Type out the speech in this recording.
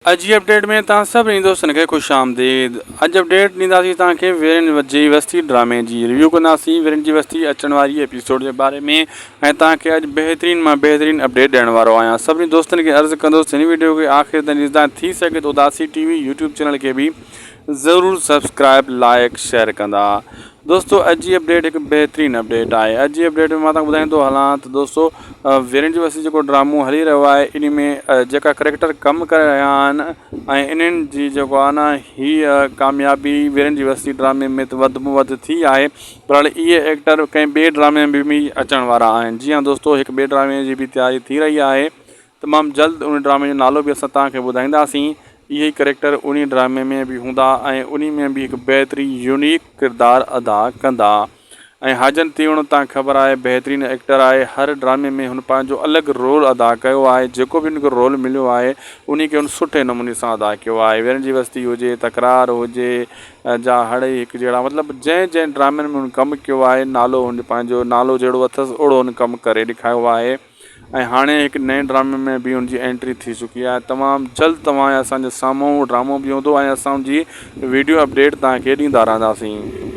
اڄ جي اپڊيٽ ۾ توهان سڀني دوستن کي خوش آمديد اڄ اپڊيٽ ڏينداسين توهان کي ويرين جي وستي ڊرامي جي ريويو ڪنداسين ويرين جي وستي اچڻ واري ايپيسوڊ جي باري ۾ ۽ توهان کي اڄ بهترين مان بهترين اپڊيٽ ڏيڻ وارو آهيان سڀني دوستن کي عرض ڪندس هن ويڊيو کي آخر تائين ڏسندا ٿي سگهي ته اداسي ٽي وي يوٽيوب چينل کي به ضرور سبسڪرائب لائڪ شيئر ڪندا دوستو اڄ جي اپڊيٽ هڪ بهترين اپڊيٽ آهي اڄ جي اپڊيٽ ۾ مان توهان کي ٻڌائيندو هلان ته دوستو ويرين جي وسي جيڪو ڊرامو هلي رهيو آهي ان ۾ جيڪا ڪريڪٽر ڪم ڪري رهيا آهن ۽ انهن جي جيڪو آهي نه هي ڪاميابي ويرين جي وسي ڊرامي ۾ ته وڌ ۾ وڌ ٿي آهي بهرحال اهي ايڪٽر ڪنهن ٻئي ڊرامي ۾ به اچڻ وارا آهن جي ها دوستو هڪ ٻئي ڊرامي جي به تياري ٿي رهي آهي تمام جلد ان ڊرامي جو نالو به اسان توهان کي ٻڌائينداسين. اهي ئي ڪريڪٽر انهي ڊرامي ۾ به هوندا ۽ انهي ۾ به هڪ بهترين يونيڪ ڪردار ادا ڪندا. ۽ حاجن تيوڻ تان خبر آهي بهترين ايڪٽر آهي هر ڊرامي ۾ هن پنهنجو الڳ رول ادا ڪيو آهي جيڪو به هن کي رول مليو آهي انهي کي هن سٺي نموني سان ادا ڪيو آهي ويرن جي وستي هجي تڪرار هجي جا هڙئي هڪ جهڙا مطلب جنهن جنهن ڊرامن ۾ هن ڪم ڪيو آهي نالو هن پنهنجو نالو جهڙو اٿس اوڙو هن ڪم ڪري ڏيکايو آهي. ۽ هاڻي هڪ نئين ڊرامي ۾ به ان جي انٽري ٿي چڪي آهي تمام جلد توهان ۽ اسان جي سامهون اهو ڊرامو به هوندو ۽ اسان ان جي ويڊيو اپڊيٽ توهان کي ڏيندا رهنداسين.